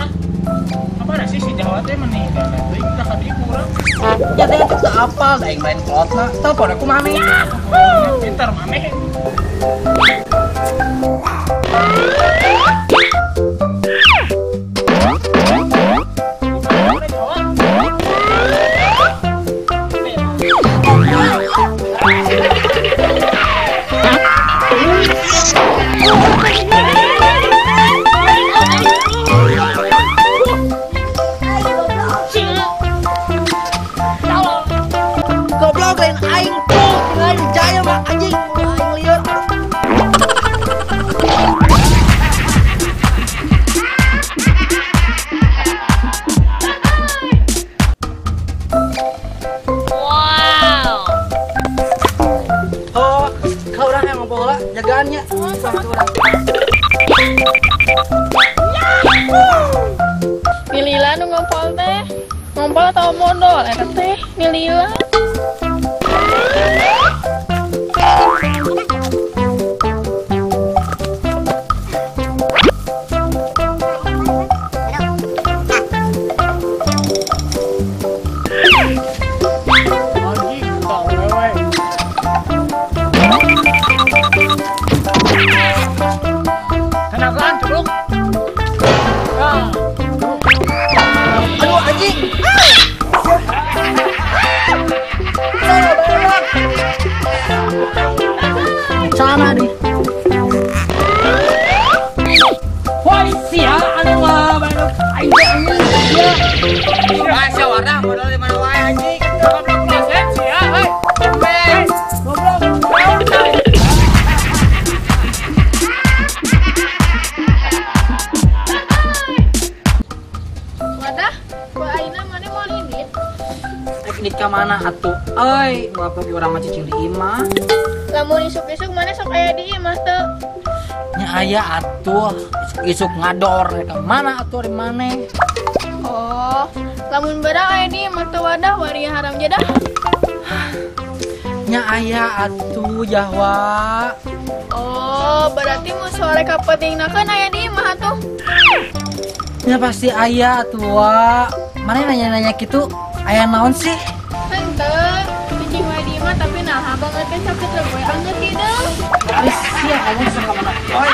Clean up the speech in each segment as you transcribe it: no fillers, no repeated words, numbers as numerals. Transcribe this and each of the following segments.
Ah. Apa sih si Jawa teh meni teuing tah ka dieu urang. Ya teh teu apal da aing main kolotna. Telepon aku mame. Pintar mame. Goblok lain aing tuh, lain jaya mah anjing, aing lieur. Wow. Oh, kau orang yang ngobrol lah, jagaannya. Nilila nu ngompol teh, ngompol atau modal eta teh nilila. Aduh anjing. Sana nih. Woi, sia anu mah baru aing anjing. Ah, sia warna modal di mana wae anjing. Goblok pleset sia, heuy. Goblok. Wadah, ku ayeuna mane moal indit. Rek indit ka mana atuh? Euy, bapak ge urang mah cicing di imah. Lamun isuk-isuk mana sok aya di imah teu? Nya aya atuh, isuk-isuk ngador rek ka mana atuh di maneh? Oh, lamun beurang aya di imah teu wadah waria haram jadah. Nya aya atuh Jawa. Oh, berarti mun sore ka peutingna kan aya di imah atuh. Nya pasti aya atuh wa. Maneh nanya-nanya kitu aya naon sih? Henteu, cicing wae di imah tapi naha banget teh sakit we anget hideung. Geus sia kamu sok ka mana? Oi.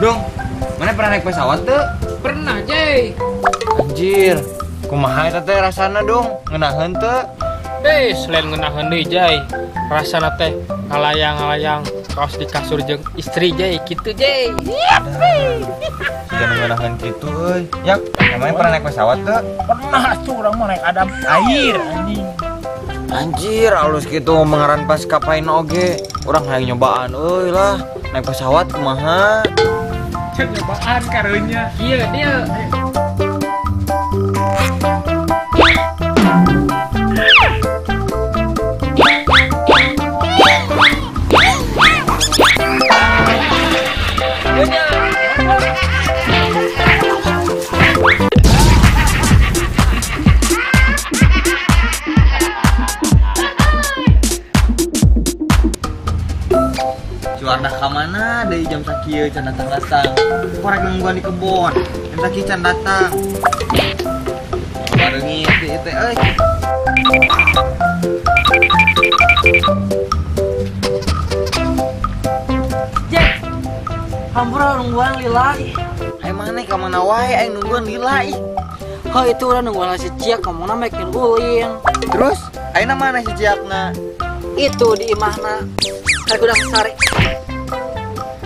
Dong, mana pernah naik pesawat tuh? Pernah, Jay. Anjir, kumaha eta teh rasana dong? Ngeunaheun teu? Selain ngeunaheun deui, Jay. Rasana teh ngalayang-ngalayang kaos di kasur jeung istri, Jay. Kitu, Jay. Siga nu ngeunaheun kitu euy. Yak, namanya pernah naik pesawat teu? Pernah atuh urang mah naik adam air anjing. Anjir, alus kitu mengaran pas kapain oge. Urang hayang nyobaan euy lah. Naik pesawat kumaha? Cek nyobaan karunya. Iya, dia. Warna ka mana dari jam sakieu can datang-datang. Korek nungguan di kebon. Jam sakieu can datang. Barengi teh teh euy. Jack. Hampura nungguan lila ih. Aing maneh ka mana wae aing nungguan lila ih. Heuh itu urang nungguan si Ciak ngomongna mekin ulin. Terus ayeuna mana si Ciakna? Itu di imahna. Kayak udah sare.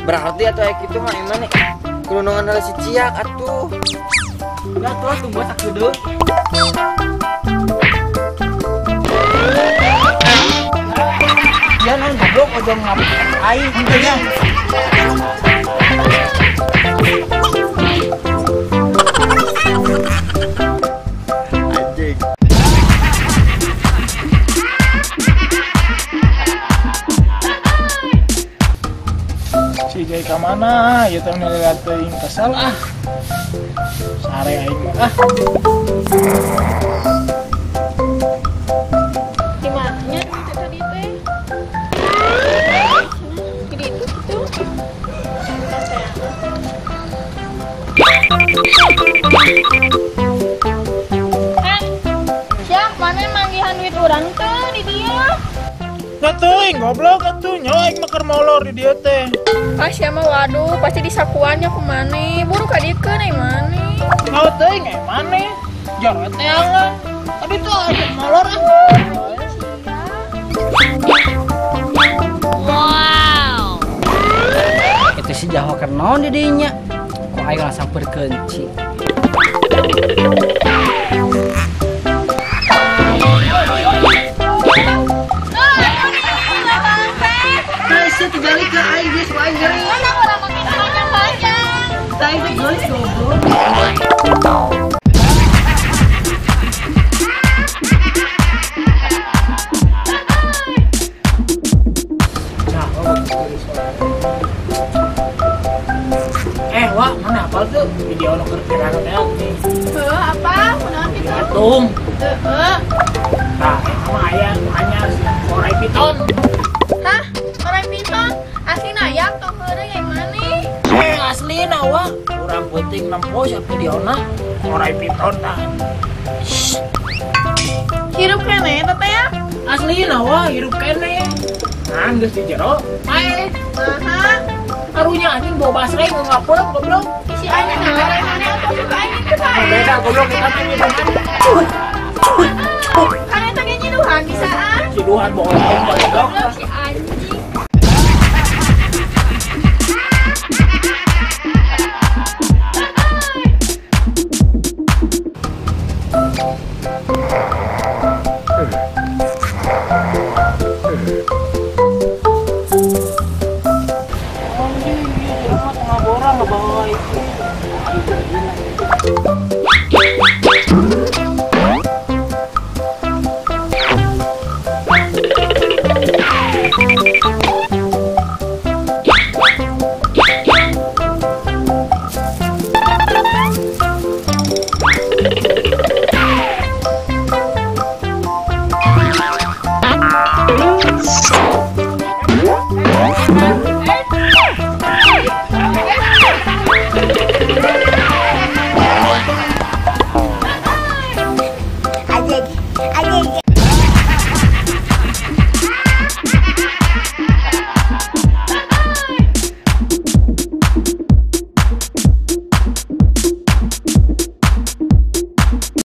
Berarti atuh aya kitu mah imah nih. Kudu nungguan heula si Ciak atuh. Ya tuh tunggu sakedeung. Ya non goblok ojo ngap aing henteu nya. Anjing. Si Jay ka mana? Ya teh nilai teuing kesal ah. Sare aing mah ah. Di mana duit tadi teh? Gede itu gitu. Siap, mana manggihan duit urang teh di dia? Nah teuing goblok atuh nya aing mah keur molor di dieu teh. Ah sia mah waduh, pasti disakuannya ku maneh. Buru ka diekeun ai maneh. Mau teuing ai maneh. Jaro teh angan. Tadi tuh aing molor ah. Wow. Itu si jaho keur naon di dinya? Kok aing langsung perkenci. Tinggal ke aing geus ku aing geuring. Mana urang make celana panjang. Tah teh geulis goblok. Wah, mana apal tuh video nu keur viral teh nih. Heuh, apa? Kunaon kitu? Atom. Heeh. Tah, eta mah aya nu anyar orai piton. Hah? Orai piton? Aslina aya tong heureuy yang maneh? Aslina wah. Urang peuting nempo sia videona orai piton tah. Hirup keneh eta teh ya? Aslina wah, hirup keneh. Nah, geus di jero. Pae. Maha. Karunya anjing bawa basreng ngapeuk goblok. Si anjing orai maneh atuh suka anjing teh pae. Beda goblok eta mah nyiduhan. Kan eta ge nyiduhan bisaan. Nyiduhan bohong goblok. Si anjing.